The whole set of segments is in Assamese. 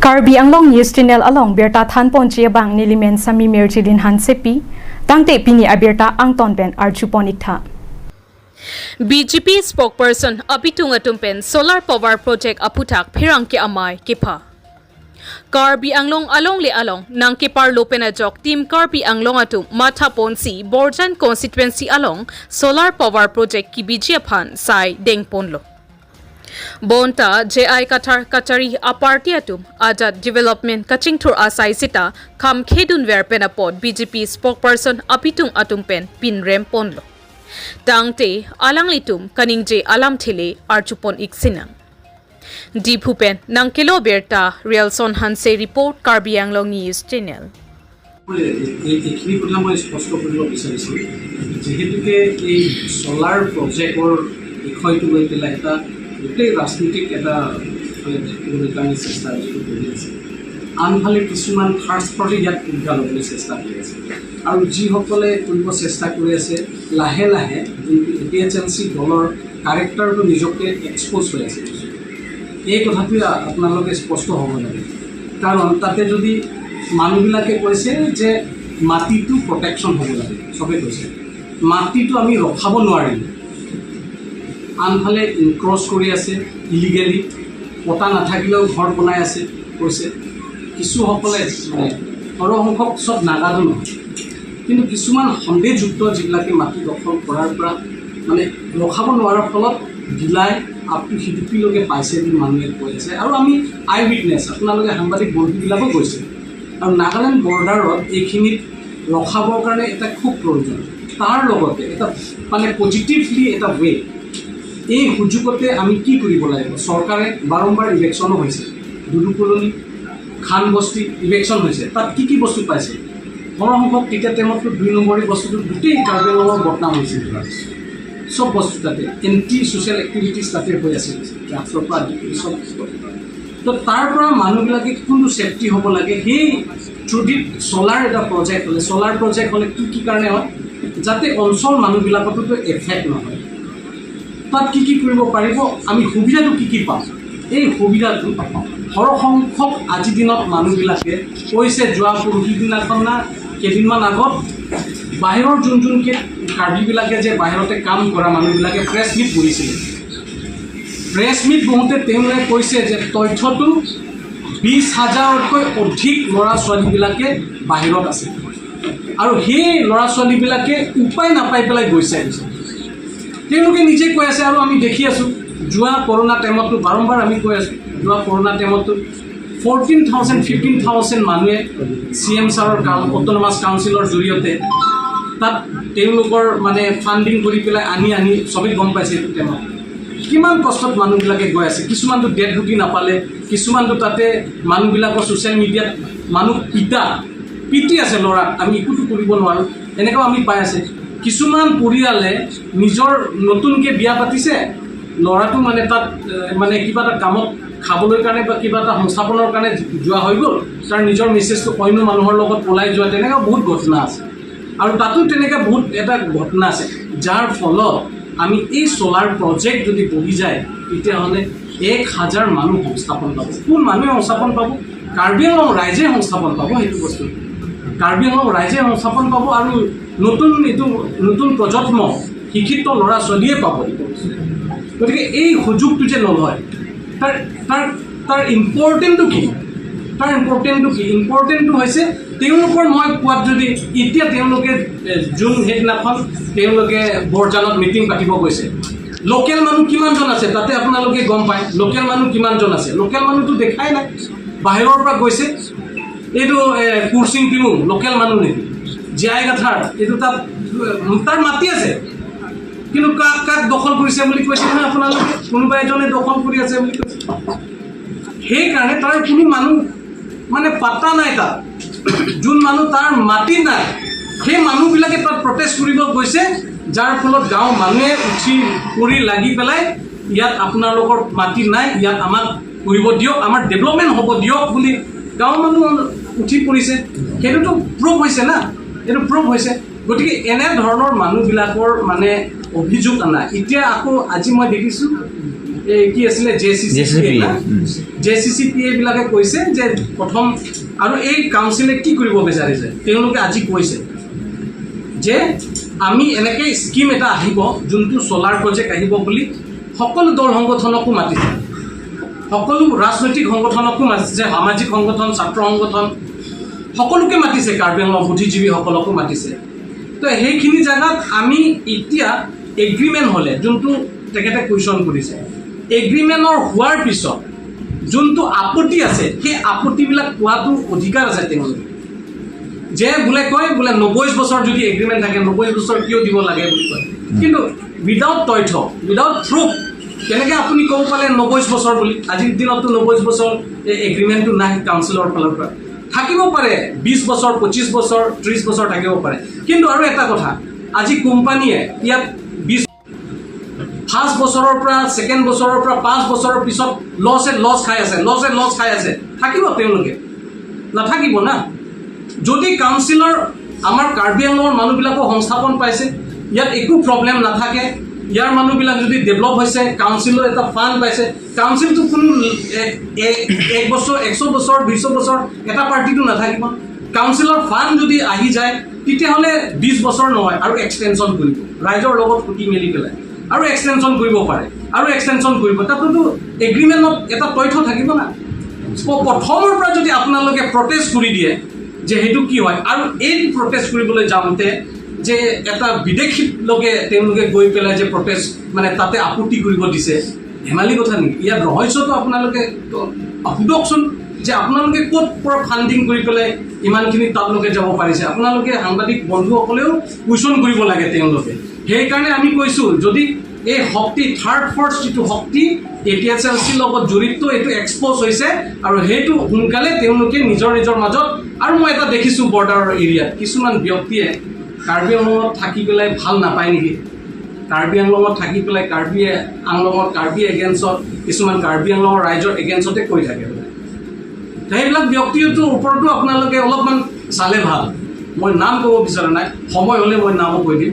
Karbi Anglong News Channel along berta thanpon che bang nilimen sami merchilin han sepi tangte pini abirta angton ben archupon iktha. BJP spokesperson Apitung Atumpen solar power project aputak phirang ke amai kipha. Karbi Anglong along le along nangke par lopena jok team Karbi Anglong atum matha ponsi Borjan constituency along solar power project ki bijia phan sai deng ponlo. Bonta JI Kathar Kachari a party atum Azad development kachingthur asai sita kham khedun ver penapot BJP spokesperson Apitung Atumpen pin rem ponlo. Tangte alang litum kaning je alam thile archupon iksinang. Diphupen nangkelo berta Realson Hanse report, Karbi Anglong News Channel. এইখিনি কথা মই স্পষ্ট কৰিব বিচাৰিছোঁ, যিহেতুকে এই ছ'লাৰ প্ৰজেক্টৰ বিষয়টো লৈ পেলাই এটা গোটেই ৰাজনৈতিক এটা মানে থাকিবলৈ কাৰণে চেষ্টা যিটো কৰি আছে, আনফালে কিছুমান থাৰ্ড পাৰ্টি ইয়াত সুবিধা ল'বলৈ চেষ্টা কৰি আছে। আৰু যিসকলে কৰিব চেষ্টা কৰি আছে, লাহে লাহে যোনটো এপিএইচএলচি দলৰ কাৰেক্টাৰটো নিজকে এক্সপ'জ হৈ আছে, এই কথাটোৱে আপোনালোকে স্পষ্ট হ'ব লাগে। কাৰণ তাতে যদি মানুহবিলাকে কৈছে যে মাটিটো প্ৰটেকশ্যন হ'ব লাগে, চবেই কৈছে মাটিটো আমি ৰখাব নোৱাৰিম। আনফালে ইনক্ৰচ কৰি আছে ইলিগেলি, পতা নাথাকিলেও ঘৰ বনাই আছে কৈছে কিছুসকলে। মানে সৰহসংখ্যক চব নাগাজো নহয়, কিন্তু কিছুমান সন্দেহযুক্ত যিবিলাকে মাটি দখল কৰাৰ পৰা মানে ৰখাব নোৱাৰাৰ ফলত ডিলাই আপ টু সিডুপিলৈকে পাইছে বুলি মানুহে কৈ আছে। আৰু আমি আই উইটনেছ, আপোনালোকে সাংবাদিক বন্ধুবিলাকো গৈছে। আৰু নাগালেণ্ড বৰ্ডাৰত এইখিনিত ৰখাবৰ কাৰণে এটা খুব প্ৰয়োজন। তাৰ লগতে এটা মানে পজিটিভলি এটা ৱে, এই সুযোগতে আমি কি কৰিব লাগিব? চৰকাৰে বাৰম্বাৰ ইলেকশ্যনো হৈছে, দুদু কলনী, খানবস্তি ইলেকশ্যন হৈছে, তাত কি কি বস্তু পাইছে? সৰহসংখ্যক তেতিয়া টাইমততো 2 নম্বৰী বস্তুটো গোটেই কাৰ্বি আংলঙৰ বদনাম হৈছিল। ড্ৰাগছ চব বস্তু তাতে, এণ্টি ছ'চিয়েল এক্টিভিটিছ তাতে হৈ আছিল, ড্ৰাগছৰ পৰা আদি কৰি চব। তো তাৰ পৰা মানুহবিলাকে কোনটো ছেফটি হ'ব লাগে, সেই থ্ৰুদিত ছ'লাৰ এটা প্ৰজেক্ট হ'লে, ছ'লাৰ প্ৰজেক্ট হ'লে কি কি কাৰণে হয়, যাতে অঞ্চল মানুহবিলাকতো এফেক্ট নহয়। তাত কি কি কৰিব পাৰিব, আমি সুবিধাটো কি কি পাম? এই সুবিধাটো সৰহসংখ্যক আজিৰ দিনত মানুহবিলাকে কৈছে, যোৱা পৰহি দিনাখন না কেইদিনমান আগত বাহিৰৰ যোন যোনকে কাৰ্বিবিলাকে যে বাহিৰতে কাম কৰা মানুহবিলাকে প্ৰেছ মিট বহিছিলে। প্ৰেছ মিট বহোঁতে তেওঁলোকে কৈছে যে তথ্যটো 20 হাজাৰতকৈ অধিক ল'ৰা ছোৱালীবিলাকে বাহিৰত আছে আৰু সেই ল'ৰা ছোৱালীবিলাকে উপায় নাপাই পেলাই গৈছে। তেওঁলোকে নিজে কৈ আছে আৰু আমি দেখি আছোঁ। যোৱা কৰোণা টাইমতো বাৰম্বাৰ আমি কৈ আছোঁ, যোৱা কৰোণা টাইমতো 14,000, 15,000 মানুহে চি এম ছাৰৰ অট'নমাছ কাউন্সিলৰ জৰিয়তে তাত তেওঁলোকৰ মানে ফাণ্ডিং কৰি পেলাই আনি আনি চবেই গম পাইছে। এইটো টাইমত কিমান কষ্টত মানুহবিলাকে গৈ আছে। কিছুমানটো ডেড বডি নাপালে, কিছুমানটো তাতে মানুহবিলাকৰ ছ'চিয়েল মিডিয়াত মানুহ পিটি আছে ল'ৰাক, আমি একোতো কৰিব নোৱাৰোঁ, এনেকুৱাও আমি পাই আছে। কিছুমান পৰিয়ালে নিজৰ নতুনকৈ বিয়া পাতিছে, ল'ৰাটো মানে তাত মানে কিবা এটা কামত খাবলৈ কাৰণে বা কিবা এটা সংস্থাপনৰ কাৰণে যোৱা হৈ গ'ল, তাৰ নিজৰ মিছেছটো অন্য মানুহৰ লগত পলাই যোৱা, তেনেকুৱা বহুত ঘটনা আছে। আৰু তাতো তেনেকৈ বহুত এটা ঘটনা আছে, যাৰ ফলত আমি এই ছ'লাৰ প্ৰজেক্ট যদি বহি যায়, তেতিয়াহ'লে 1,000 মানুহ সংস্থাপন পাব। কোন মানুহে সংস্থাপন পাব? কাৰ্বি আংলং ৰাইজে সংস্থাপন পাব। সেইটো বস্তু কাৰ্বি আংলং ৰাইজে সংস্থাপন পাব আৰু নতুন এইটো নতুন প্ৰজন্ম শিক্ষিত ল'ৰা ছোৱালীয়ে পাব এইটো বস্তু। গতিকে এই সুযোগটো যে নলয়, তাৰ তাৰ তাৰ ইম্পৰ্টেণ্টটো কি? তাৰ ইম্পৰ্টেণ্টটো কি? ইম্পৰ্টেণ্টটো হৈছে তেওঁলোকৰ মই কোৱাত যদি এতিয়া তেওঁলোকে যোন সেইদিনাখন তেওঁলোকে বৰজানত মিটিং পাতিব গৈছে, লোকেল মানুহ কিমানজন আছে তাতে আপোনালোকে গম পায়। লোকেল মানুহ কিমানজন আছে? লোকেল মানুহটো দেখাই নাই, বাহিৰৰ পৰা গৈছে। এইটো কুৰচিং টিমুং লোকেল মানুহ নেকি? জীয়াই গাথাৰ এইটো তাত তাৰ মাটি আছে, কিন্তু কাক কাক দখল কৰিছে বুলি কৈছে নহয় আপোনালোকে? কোনোবা এজনে দখল কৰি আছে বুলি কৈছে। সেইকাৰণে তাৰ কোনো মানুহ মানে পাত্তা নাই। তাত যোন মানুহ তাৰ মাটি নাই, সেই মানুহবিলাকে তাত প্ৰটেষ্ট কৰিব গৈছে, যাৰ ফলত গাঁৱৰ মানুহে উঠি পৰি লাগি পেলাই ইয়াত আপোনালোকৰ মাটি নাই, ইয়াত আমাক কৰিব দিয়ক, আমাৰ ডেভেলপমেণ্ট হ'ব দিয়ক বুলি গাঁৱৰ মানুহ উঠি পৰিছে। সেইটোতো প্ৰুভ হৈছে না, এইটো প্ৰুভ হৈছে। গতিকে এনেধৰণৰ মানুহবিলাকৰ মানে অভিযোগ আনা। এতিয়া আকৌ আজি মই দেখিছোঁ। এই কি আছিলে, J C C, JCCPA, J C C P A বিলাকে কৈছে যে প্ৰথম আৰু এই কাউন্সিলে কি কৰিব বিচাৰিছে, তেওঁলোকে আজি কৈছে যে আমি এনেকৈ স্কিম এটা আহিব, যোনটো ছ'লাৰ প্ৰজেক্ট আহিব বুলি সকলো দল সংগঠনকো মাতিছে, সকলো ৰাজনৈতিক সংগঠনকো মাতিছে, সামাজিক সংগঠন, ছাত্ৰ সংগঠন সকলোকে মাতিছে, কাৰ্বি আংলং বুদ্ধিজীৱীসকলকো মাতিছে। তো সেইখিনি জেগাত আমি এতিয়া এগ্ৰিমেণ্ট হ'লে, যোনটো তেখেতে কুৱেশ্যন কৰিছে, এগ্ৰিমেণ্টৰ হোৱাৰ পিছত যোনটো আপত্তি আছে, সেই আপত্তিবিলাক কোৱাটো অধিকাৰ আছে তেওঁলোকে, যে বোলে কয় বোলে 90 বছৰ যদি এগ্ৰিমেণ্ট থাকে, 90 বছৰ কিয় দিব লাগে বুলি কয়। কিন্তু উইদাউট তথ্য, উইদাউট প্ৰুফ কেনেকৈ আপুনি ক'ব পালে 90 বছৰ বুলি? আজিৰ দিনততো 90 বছৰ এই এগ্ৰিমেণ্টটো নাই। কাউন্সিলৰ ফালৰ পৰা থাকিব পাৰে 20 বছৰ, 25 বছৰ, 30 বছৰ থাকিব পাৰে। কিন্তু আৰু এটা কথা, আজি কোম্পানীয়ে ইয়াত ফাৰ্ষ্ট বছৰৰ পৰা, ছেকেণ্ড বছৰৰ পৰা 5 বছৰৰ পিছত লছে লছ খাই আছে, লছে লছ খাই আছে, থাকিব তেওঁলোকে? নাথাকিব না। যদি কাউন্সিলৰ আমাৰ কাৰ্বি আংলঙৰ মানুহবিলাকো সংস্থাপন পাইছে, ইয়াত একো প্ৰব্লেম নাথাকে, ইয়াৰ মানুহবিলাক যদি ডেভেলপ হৈছে, কাউন্সিলৰ এটা ফাণ্ড পাইছে, কাউন্সিলটো কোনো এক বছৰ, 100 বছৰ, 200 বছৰ এটা পাৰ্টিটো নাথাকিব। কাউন্সিলৰ ফাণ্ড যদি আহি যায়, তেতিয়াহ'লে 20 বছৰ নহয়, আৰু এক্সটেনশ্যন কৰিব, ৰাইজৰ লগত সুধি মেলি পেলাই আৰু এক্সটেনশ্যন কৰিব পাৰে আৰু এক্সটেনশ্যন কৰিব। তাতোতো এগ্ৰিমেণ্টত এটা তথ্য থাকিব না। প্ৰথমৰ পৰা যদি আপোনালোকে প্ৰটেষ্ট কৰি দিয়ে যে সেইটো কি হয়, আৰু এই প্ৰটেষ্ট কৰিবলৈ যাওঁতে যে এটা বিদেশী লোকে তেওঁলোকে গৈ পেলাই যে প্ৰটেষ্ট মানে তাতে আপত্তি কৰিব দিছে, ধেমালি কথা নেকি? ইয়াত ৰহস্যটো আপোনালোকে সোধকচোন যে আপোনালোকে ক'ত পৰা ফাণ্ডিং কৰি পেলাই ইমানখিনি তাতলৈকে যাব পাৰিছে। আপোনালোকে সাংবাদিক বন্ধুসকলেও কুৱেশ্যন কৰিব লাগে তেওঁলোকে। সেইকাৰণে আমি কৈছোঁ, যদি এই শক্তি, থাৰ্ড ফ'ৰ্চ যিটো শক্তি এ টি এছ এল চিৰ লগত জড়িত, এইটো এক্সপ'জ হৈছে আৰু সেইটো সোনকালে তেওঁলোকে নিজৰ নিজৰ মাজত। আৰু মই এটা দেখিছোঁ, বৰ্ডাৰৰ এৰিয়াত কিছুমান ব্যক্তিয়ে কাৰ্বি আংলঙত থাকি পেলাই ভাল নাপায় নেকি, কাৰ্বি আংলঙত থাকি পেলাই কাৰ্বি আংলঙত কাৰ্বি এগেইনষ্টত, কিছুমান কাৰ্বি আংলঙৰ ৰাইজৰ এগেইনষ্টতে কৈ থাকে বোলে। সেইবিলাক ব্যক্তিটোৰ ওপৰতো আপোনালোকে অলপমান চালে ভাল। মই নাম ক'ব বিচৰা নাই, সময় হ'লে মই নামো কৈ দিম।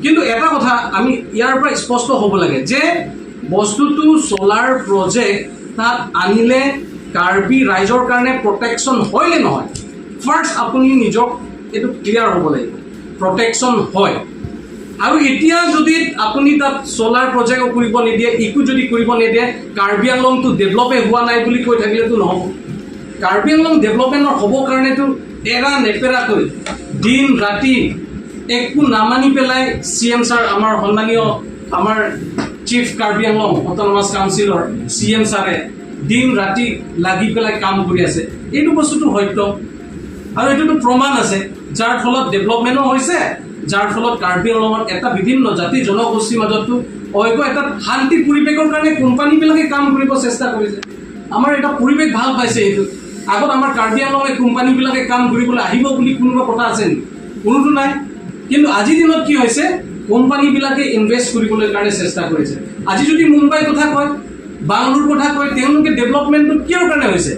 কিন্তু এটা কথা আমি ইয়াৰ পৰা স্পষ্ট হ'ব লাগে যে বস্তুটো ছ'লাৰ প্ৰজেক্ট তাত আনিলে কাৰ্বি ৰাইজৰ কাৰণে প্ৰটেকশ্যন হয় নে নহয়, ফাৰ্ষ্ট আপুনি নিজক এইটো ক্লিয়াৰ হ'ব লাগিব, প্ৰটেকশ্যন হয়। আৰু এতিয়া যদি আপুনি তাত ছ'লাৰ প্ৰজেক্টো কৰিব নিদিয়ে, ইকো যদি কৰিব নিদিয়ে, কাৰ্বি আংলংটো ডেভেলপে হোৱা নাই বুলি কৈ থাকিলেতো নহ'ব। কাৰ্বি আংলং ডেভেলপমেণ্টৰ হ'বৰ কাৰণেতো এৰা নেপেৰাকৈ দিন ৰাতি একো নামানি পেলাই চি এম ছাৰ, আমাৰ সন্মানীয় আমাৰ চিফ কাৰ্বি আংলং অট'নমাছ কাউন্সিলৰ চি এম ছাৰে দিন ৰাতি লাগি পেলাই কাম কৰি আছে। এইটো বস্তুটো সত্য আৰু এইটোতো প্ৰমাণ আছে, যাৰ ফলত ডেভেলপমেণ্টো হৈছে, যাৰ ফলত কাৰ্বি আংলঙত এটা বিভিন্ন জাতি জনগোষ্ঠীৰ মাজতো ঐক্য, এটা শান্তি পৰিৱেশৰ কাৰণে কোম্পানীবিলাকে কাম কৰিব চেষ্টা কৰিছে। আমাৰ এটা পৰিৱেশ ভাল পাইছে এইটো। আগত আমাৰ কাৰ্বি আংলঙে কোম্পানীবিলাকে কাম কৰিবলৈ আহিব বুলি কোনোবা কথা আছে নেকি? কোনোতো নাই। কিন্তু আজিৰ দিনত কি হৈছে, কোম্পানীবিলাকে ইনভেষ্ট কৰিবলৈ কাৰণে চেষ্টা কৰিছে। আজি যদি মুম্বাইৰ কথা কয়, বাংলোৰ কথা কয়, তেওঁলোকে ডেভেলপমেণ্টটো কিয়ৰ কাৰণে হৈছে?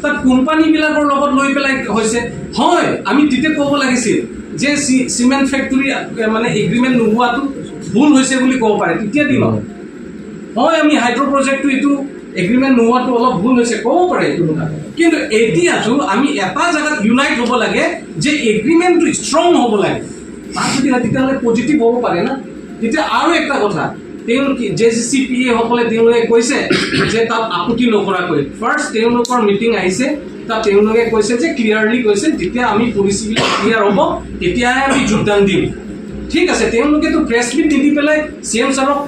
তাত কোম্পানীবিলাকৰ লগত লৈ পেলাই হৈছে। হয়, আমি তেতিয়া ক'ব লাগিছিল যে চিমেণ্ট ফেক্টৰী মানে এগ্ৰিমেণ্ট নোহোৱাটো ভুল হৈছে বুলি ক'ব পাৰে তেতিয়া দিনত। হয়, আমি হাইড্ৰ' প্ৰজেক্টটো এইটো এগ্ৰিমেণ্ট নোহোৱাটো অলপ ভুল হৈছে ক'ব পাৰে এইটো কথা। কিন্তু এতিয়াতো আমি এটা জেগাত ইউনাইট হ'ব লাগে যে এগ্ৰিমেণ্টটো ষ্ট্ৰং হ'ব লাগে। তাত যদি হয়, তেতিয়াহ'লে পজিটিভ হ'ব পাৰে না তেতিয়া। আৰু এটা কথা, তেওঁলোকে J C C P A সকলে তেওঁলোকে কৈছে যে তাত আপত্তি নকৰাকৈ ফাৰ্ষ্ট তেওঁলোকৰ মিটিং আহিছে, তাত তেওঁলোকে কৈছে যে ক্লিয়াৰলি কৈছে, যেতিয়া আমি পলিচিবিলাক ক্লিয়াৰ হ'ব, তেতিয়াহে আমি যোগদান দিম। ঠিক আছে, তেওঁলোকেতো প্ৰেছ মিট নিদি পেলাই চি এম ছাৰক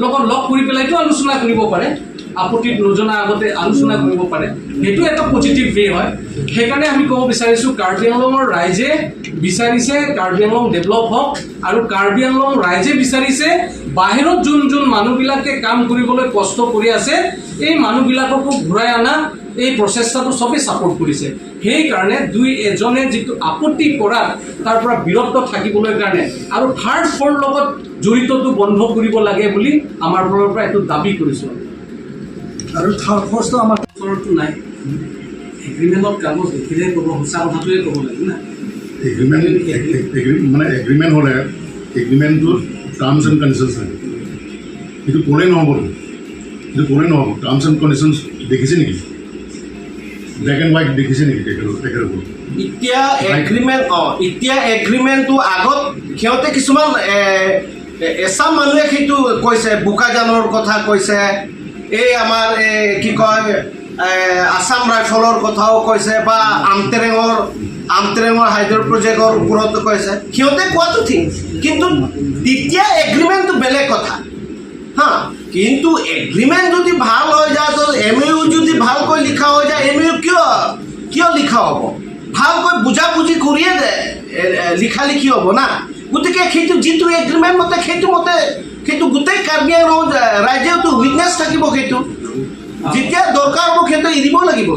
লগত লগ কৰি পেলাইতো আলোচনা কৰিব পাৰে, আপত্তিত নজনা আগতে আলোচনা কৰিব পাৰে। সেইটো এটা পজিটিভ ৱে হয়। সেইকাৰণে আমি ক'ব বিচাৰিছোঁ, কাৰ্বি আংলঙৰ ৰাইজে বিচাৰিছে কাৰ্বি আংলং ডেভেলপ হওক আৰু কাৰ্বি আংলং ৰাইজে বিচাৰিছে বাহিৰত যোন যোন মানুহবিলাকে কাম কৰিবলৈ কষ্ট কৰি আছে, এই মানুহবিলাককো ঘূৰাই অনা এই প্ৰচেষ্টাটো চবেই ছাপৰ্ট কৰিছে। সেইকাৰণে দুই এজনে যিটো আপত্তি কৰাত তাৰ পৰা বিৰত থাকিবলৈ কাৰণে আৰু থাৰ্ড ফ'ৰ লগত জড়িতটো বন্ধ কৰিব লাগে বুলি আমাৰ ফালৰ পৰা এইটো দাবী কৰিছোঁ। আৰু থাৰ্ড ফ'ৰ্চটো আমাৰ ওচৰতো নাই। এগ্ৰিমেণ্টত কাগজ দেখিলে ক'ব, সঁচা কথাটোৱে ক'ব লাগে না। এগ্ৰিমেণ্ট মানে এগ্ৰিমেণ্ট হ'লে এগ্ৰিমেণ্টটোত টাৰ্মছ এণ্ড কণ্ডিশ্যনছ থাকে, সেইটো ক'লেই নহ'বতো। এইটো ক'লে নহ'ব। টাৰ্মছ এণ্ড কণ্ডিশ্যনছ দেখিছে নেকি? ব্লেক এণ্ড হোৱাইট দেখিছে নেকি তেখেতসকল? এতিয়া এগ্ৰিমেণ্ট, এতিয়া এগ্ৰিমেণ্টটো আগত সিহঁতে কিছুমান এচাম মানুহে সেইটো কৈছে, বোকাজানৰ কথা কৈছে, এই আমাৰ এই কি কয় আছাম ৰাইফলৰ কথাও কৈছে বা আমটেৰেঙৰ হাইড্ৰ প্ৰজেক্টৰ ওপৰতো কৈছে। সিহঁতে কোৱাটো ঠিক, কিন্তু তেতিয়া এগ্ৰিমেণ্টটো বেলেগ কথা। হা, কিন্তু এগ্ৰিমেণ্ট যদি ভাল হৈ যায়, তো এমঅ'ইউ যদি ভালকৈ লিখা হৈ যায়, এমঅ'ইউ কিয় লিখা হ'ব? ভালকৈ বুজাবুজি কৰিয়ে লিখা লিখি হ'ব না। গতিকে সেইটো যিটো এগ্ৰিমেণ্ট মতে, সেইটো মতে সেইটো গোটেই কাৰ্বি আংলং ৰাজ্যতো উইটনেছ থাকিব। সেইটো যেতিয়া দৰকাৰ হ'ব, সেইটো এৰিব লাগিব।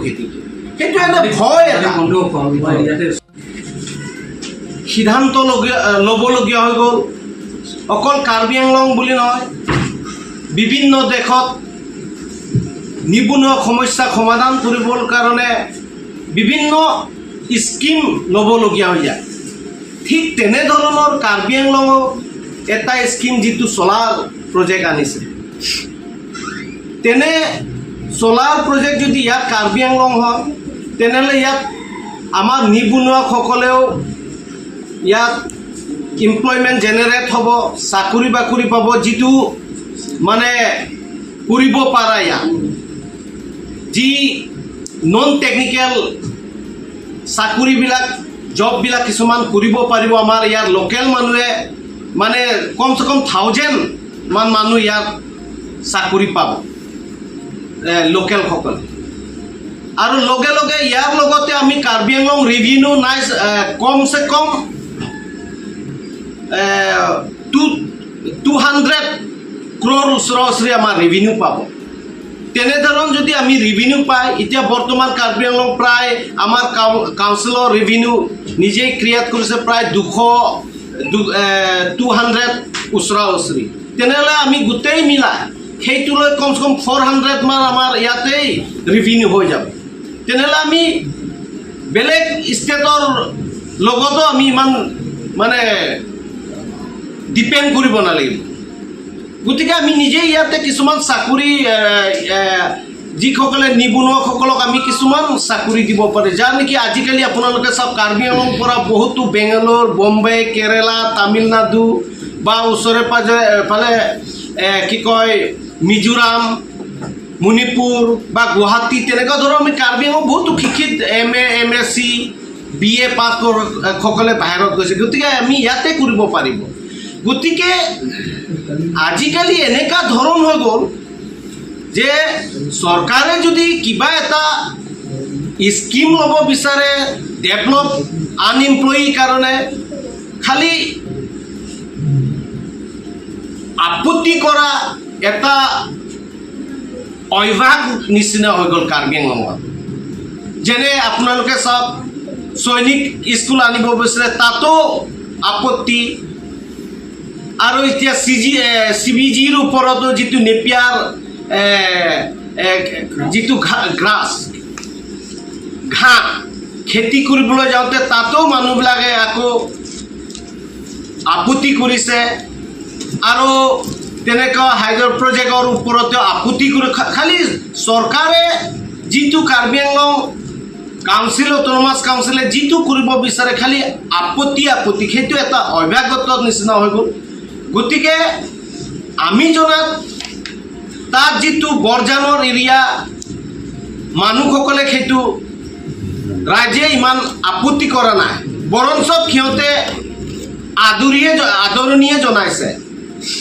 সেইটো এনে ভয় এটা। বন্ধুসকল, মই ইয়াতে সিদ্ধান্ত ল'বলগীয়া হৈ গ'ল। অকল কাৰ্বি আংলং বুলি নহয়, বিভিন্ন দেশত নিবনুৱা সমস্যা সমাধান কৰিবৰ কাৰণে বিভিন্ন স্কীম ল'বলগীয়া হৈ যায়। ঠিক তেনেধৰণৰ কাৰ্বি আংলঙো এটা স্কীম, যিটো চ'লাৰ প্ৰজেক্ট আনিছে, তেনে চ'লাৰ প্ৰজেক্ট যদি ইয়াত কাৰ্বি আংলং হয়, তেনেহ'লে ইয়াত আমাৰ নিবনুৱাসকলেও ইয়াত এমপ্লয়মেণ্ট জেনেৰেট হ'ব, চাকৰি বাকৰি পাব, যিটো মানে কৰিব পাৰা ইয়াত যি নন টেকনিকেল চাকৰিবিলাক, জববিলাক কিছুমান কৰিব পাৰিব আমাৰ ইয়াৰ লোকেল মানুহে। মানে কমচে কম 1000 মান মানুহ ইয়াত চাকৰি পাব লোকেলসকলে। আৰু লগে লগে ইয়াৰ লগতে আমি কাৰ্বি আংলং ৰেভিনিউ নাই, কমচে কম 200 ক্ৰ'ৰ ওচৰা ওচৰি আমাৰ ৰেভিনিউ পাব। তেনেধৰণ যদি আমি ৰেভিনিউ পাই, এতিয়া বৰ্তমান কাৰ্বি আংলং প্ৰায় আমাৰ কাউন্সিলৰ ৰেভিনিউ নিজেই ক্ৰিয়েট কৰিছে প্ৰায় 200 ওচৰা ওচৰি। তেনেহ'লে আমি গোটেই মিলাই সেইটোলৈ কমচে কম 400 মান আমাৰ ইয়াতেই ৰেভিনিউ হৈ যাব। তেনেহ'লে আমি বেলেগ ষ্টেটৰ লগতো আমি ইমান মানে ডিপেণ্ড কৰিব নালাগিব। গতিকে আমি নিজেই ইয়াতে কিছুমান চাকৰি, এ, এ, যিসকলে নিবনুৱাসকলক আমি কিছুমান চাকৰি দিব পাৰোঁ, যাৰ নেকি আজিকালি আপোনালোকে চাওক, কাৰ্বি আংলং পৰা বহুতো বেংগালোৰ, বম্বে, কেৰেলা, তামিলনাডু বা ওচৰে পাজৰে এফালে কি কয় মিজোৰাম, মণিপুৰ বা গুৱাহাটী, তেনেকুৱা ধৰণৰ আমি কাৰ্বি আংলং বহুতো শিক্ষিত M A, MSc, B A পাছ সকলে বাহিৰত গৈছে। গতিকে আমি ইয়াতে কৰিব পাৰিব। গতিকে আজিকালি এনেকুৱা ধৰণ হৈ গ'ল যে চৰকাৰে যদি কিবা এটা স্কিম ল'ব বিচাৰে ডেভেলপ আনএমপ্লয়ীৰ কাৰণে, খালি আপত্তি কৰা এটা অভ্যাস নিচিনা হৈ গ'ল কাৰ্বি আংলঙত। যেনে আপোনালোকে চাওক, সৈনিক স্কুল আনিব বিচাৰে, তাতো আপত্তি। আৰু এতিয়া চি বি জিৰ ওপৰতো যিটো নেপিয়াৰ এ, এ, যিটো গ্ৰাছ, ঘাঁহ খেতি কৰিবলৈ যাওঁতে তাতো মানুহবিলাকে আকৌ আপত্তি কৰিছে। আৰু তেনেকুৱা হাইড্ৰ প্ৰজেক্টৰ ওপৰতো আপত্তি কৰি খালি চৰকাৰে যিটো কাৰ্বি আংলং কাউন্সিল, অট'নমাছ কাউন্সিলে যিটো কৰিব বিচাৰে, খালি আপত্তি আপত্তি, সেইটো এটা অভ্যাসগত নিচিনা হৈ গ'ল। গতিকে আমি জনাত তাত যিটো বৰজানৰ এৰিয়া মানুহসকলে সেইটো ৰাইজে ইমান আপত্তি কৰা নাই, বৰঞ্চ সিহঁতে আদৰণিয়ে জনাইছে।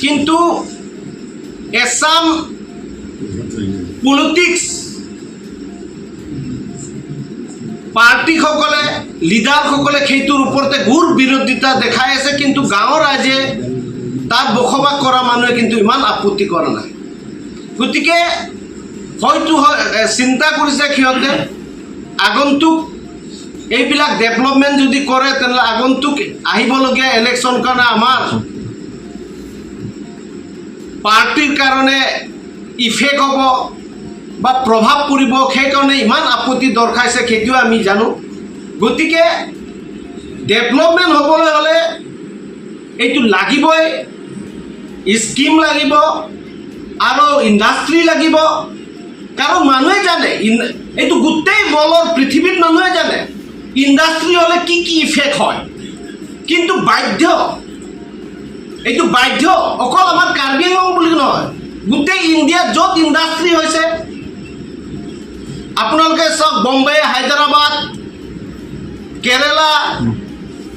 কিন্তু এছাম পলিটিক্স পাৰ্টীসকলে, লিডাৰসকলে সেইটোৰ ওপৰতে ঘোৰ বিৰোধিতা দেখাই আছে। কিন্তু গাঁৱৰ ৰাইজে, তাত বসবাস কৰা মানুহে কিন্তু ইমান আপত্তি কৰা নাই। গতিকে হয়তো চিন্তা কৰিছে সিহঁতে, আগন্তুক এইবিলাক ডেভেলপমেণ্ট যদি কৰে, তেনেহ'লে আগন্তুক আহিবলগীয়া ইলেকশ্যন কাৰণে আমাৰ পাৰ্টীৰ কাৰণে ইফেক্ট হ'ব বা প্ৰভাৱ পৰিব, সেইকাৰণে ইমান আপত্তি দৰ্শাইছে, সেইটোৱে আমি জানো। গতিকে ডেভেলপমেণ্ট হ'বলৈ হ'লে এইটো লাগিবই, স্কিম লাগিব। আৰু ইণ্ডাষ্ট্ৰী লাগিব। কাৰণ মানুহে জানে, এইটো গোটেই ৱৰ্ল্ডৰ পৃথিৱীত মানুহে জানে ইণ্ডাষ্ট্ৰী হ'লে কি কি ইফেক্ট হয়। কিন্তু বাধ্য, এইটো বাধ্য, অকল আমাৰ কাৰ্বি আংলং বুলি নহয়, গোটেই ইণ্ডিয়াত য'ত ইণ্ডাষ্ট্ৰী হৈছে, আপোনালোকে চাওক, বম্বে, হায়দৰাবাদ, কেৰেলা,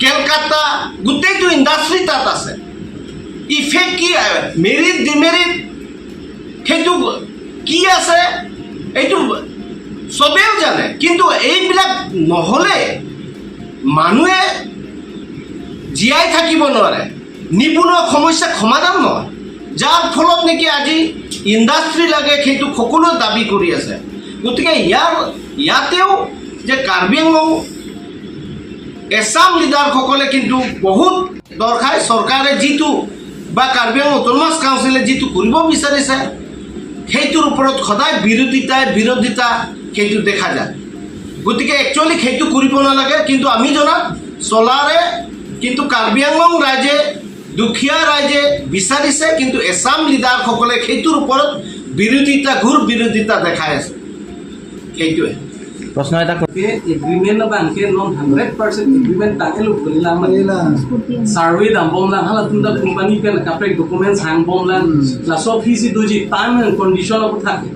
কেলকাতা, গোটেইটো ইণ্ডাষ্ট্ৰী তাত আছে। ইফেক্ট কি, মেৰিট ডিমেৰিট সেইটো কি আছে, এইটো চবেও জানে। কিন্তু এইবিলাক নহ'লে মানুহে জীয়াই থাকিব নোৱাৰে, নিবনুৱা সমস্যা সমাধান নহয়। যাৰ ফলত নেকি আজি ইণ্ডাষ্ট্ৰী লাগে, সেইটো সকলোৱে দাবী কৰি আছে। গতিকে ইয়াতেও যে কাৰ্বি আংলং এছাম লিডাৰসকলে কিন্তু বহুত দৰ্শাই চৰকাৰে যিটো বা কাৰ্বি আংলং অট'নমাছ কাউন্সিলে যিটো কৰিব বিচাৰিছে, সেইটোৰ ওপৰত সদায় বিৰোধিতা সেইটো দেখা যায়। গতিকে একচুৱেলি সেইটো কৰিব নালাগে। কিন্তু আমি জনাত চলাৰে কিন্তু কাৰ্বি আংলং ৰাইজে, দুখীয়া ৰাইজে বিচাৰিছে, কিন্তু এছাম লিডাৰসকলে সেইটোৰ ওপৰত বিৰোধিতা, ঘোৰ বিৰোধিতা দেখাই আছে, সেইটোৱে। প্ৰশ্ন এটা। Agreement na bangke non 100% agreement take lu lang survey dam bom lang hala tum da company pen kaprek documents hang bom lang la so fees doji time and condition of থাকে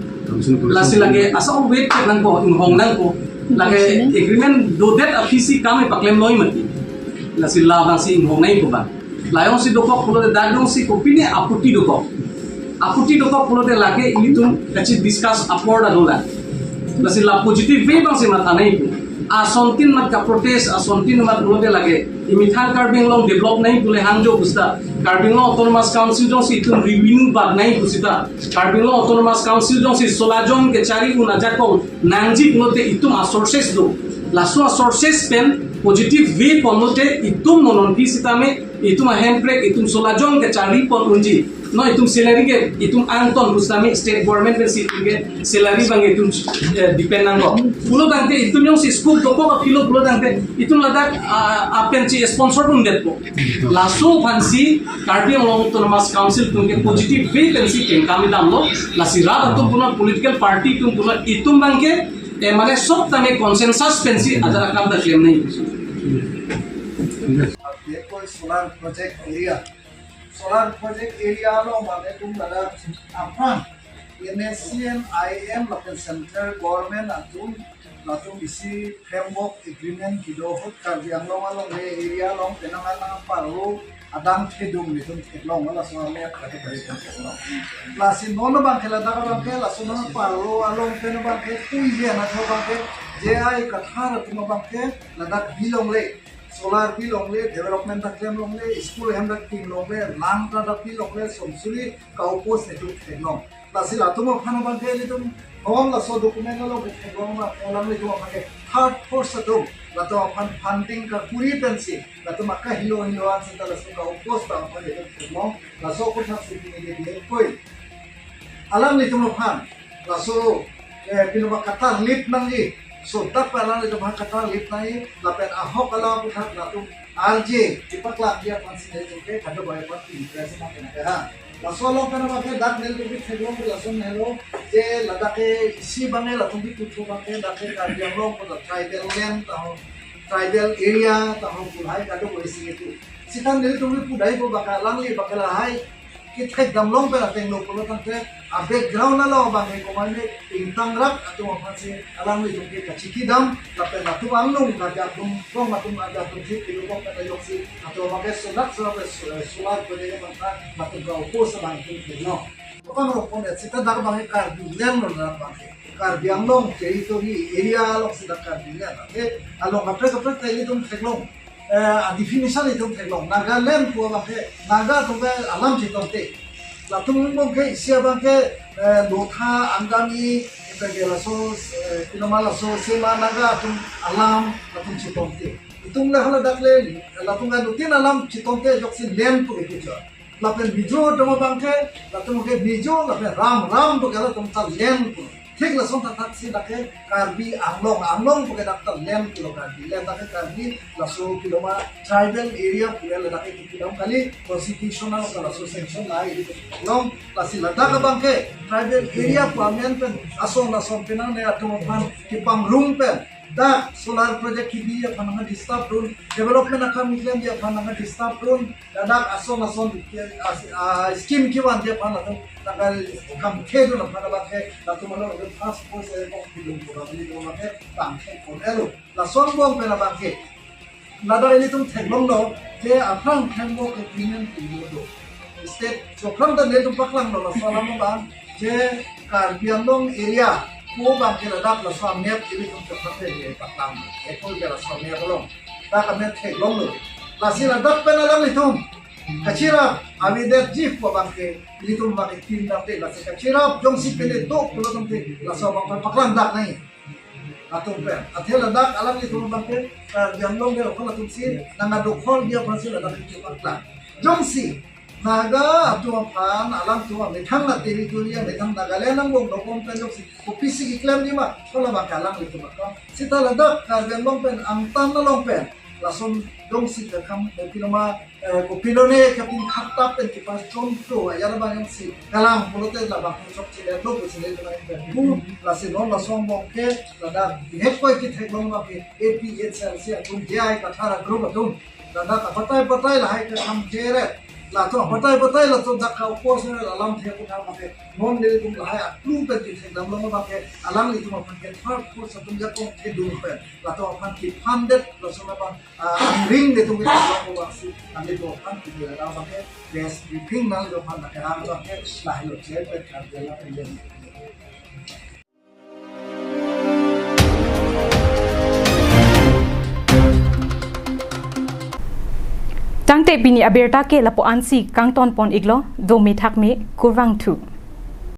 lasi lage asa wait ke nang ko in hong nang ko lage agreement do that ofisi kam e paklem noi mati lasi la bang si in hong nai ko ba layong si dokok pulo de dagdong si kopine aputi dokok aputi dokok pulo de lage ilitum kachi discuss upward adola lasi la positive way bang si mata nai ko asontin mat ka protest asontin mat pulo de lage imithang Karbi Anglong develop nai pule hangjo busta Karbi Anglong Autonomous Council jong si itum revenue bag nai pusita Karbi Anglong Autonomous Council jong si solajong ke chari una jakong nangji pulote itum a sources do laso a sources pen positive way ponote itum monon pisita me itum a handbrake itum solajong ke chari pon unji no itum salary ke itum anton pustami state government pen si ke salary bang itum depend nanggo pulo dangte itum yung si school doko ka philo pulo dangte itum ladak apen chi sponsor pun det ko laso phansi Karbi Anglong Autonomous Council tum ke positive way pen si ken kami damlo lasi ra tum puna political party tum puna itum bangke e মানে সব তামে কনসেনসাস পেনসি আজারা কাম দা ক্লেম নাই। বিশেষকৈ solar project area, solar project area lo mane tum lada apran NSCN IM lapen central government atum latum isi framework agreement kido hot Karbi Anglong along le area long penangan lang paro adang thedum ni tum theklong wala so ame khate pare theklong plus nono bang khela da bang khela so nono paro along peno bang khe kui je na tho bang khe je ai kathar tum bang khe ladak bilong le solar bi longle development ta claim longle school hem da team longle lang ta da bi longle somsuri kaupos ne tu theklong plus latum phano bang khe litum hom la so document lo theklong ma olang le tu phake third force to lato phan funding ka puri pensi lato makka hilo hilo an ta la so kaupos ta phan le theklong la so ko thak si ni le koi alam le tum phan la so pino kata lip nang ji so tak pala le tum kata lip nai la pen ahok ala puthak la tum RJ tipakla dia pansi ne tumke khado boy pat impress na kena ha la so lo pena ba ke dak nel bi theklong la so nelo je ladake isi bange la tum bi tuthu bange dake Karbi Anglong ko tribal land ta tribal area ta ho pulhai kado boi si tu sitan nel tum bi pudai ko baka langli bakala hai ki thek damlong pera teng lo polo tangte a background ala bange komane intang rak atum aphansi alang li jongke kachiki dam lapen atum anglung ka ja tum kong atum aga tum ji kilu kong kata yoksi atum amake solat solat solar ko de bangka matum ka opo sa bang tum no okang ro pone sita dak bange Karbi land ro dak bange Karbi Anglong territory area along sita Karbi land ate along kapre kapre taili tum theklong definition itu theklong Nagaland ko bangke Naga tumbe alam chitomte latum bangke isia bangke lotha angami ipage laso pinoma laso sema Naga tum alam latum chitomte itum le hala dakle latum ga nutin alam chitomte joksi land ko bekicho lapen Mizo tomo bangke latum ke Mizo lapen Ram Ram to gala tum ta land ko ঠিক lason ta tak si dake Karbi Anglong Anglong puke dakta land kilo Karbi land dake Karbi laso kiloma tribal area puke dake kilom kali constitutional ka laso sanction lai long lasi Ladakh bangke tribal area pamen pen ason ason penang ne atum phan ki pang room pen dak solar project ki bi phan nga disturb run development akha miklem dia phan nga disturb run dak ason ason scheme ki wan dia phan atum takal kam khedu na phan ba khe latum lo first post e ko kilum ko ba ni ko ma khe pang khe kon elo lason bong pen ba khe ladar eli tum thenglong lo je afrang thengo agreement ki state chokram da ne tum paklang lo lason ba je Karbi Anglong area ko bang ke Ladakh la sa map ili tum chokram le paklang e ko ke la sa map lo ta ka map thenglong lo la si Ladakh pen alang litum kachira avidet jif ko bang ke litum ba ke tin da te la si kachira jong si pele to ko tum te la sa bang paklang dak nai atum pen athe Ladakh alang litum bang ke Karbi Anglong de ko la tum si nanga dokhol dia phan si Ladakh ki paklang jong si Naga atu phan alam tu methang na territory methang Nagaland ang bong dokom pen jok si office ki claim ni ma thola ba kalang litu ba sita Ladakh Karbi Anglong pen ang tan na long pen lason dong si ka kham kopiloma kopilone kapin khatta pen ki pas chom pro ayala ba yang si kalang polote la ba chok chi le lo si le na pen bu la si non la song bong ke Ladakh het koi ki theklong ba ke APHLC atum jai kathara group atum Ladakh patai patai la hai ka kham khere la to patai patai la to dakha opos ne alam the ko tha ma ke non le tum la hai atlu pe ti the dam lo ma ke alang li tum phan ke third force atum ja ko the dum pe la to phan ki funded la so ba ring le tum ke la ko ba si ane to phan ki la ba ke press briefing na lo phan ka ra ba ke la lo che pe kha de la pe le. Tangte bini aberta ke lapo ansi kangton pon iglo do mi thak mi kurang thu.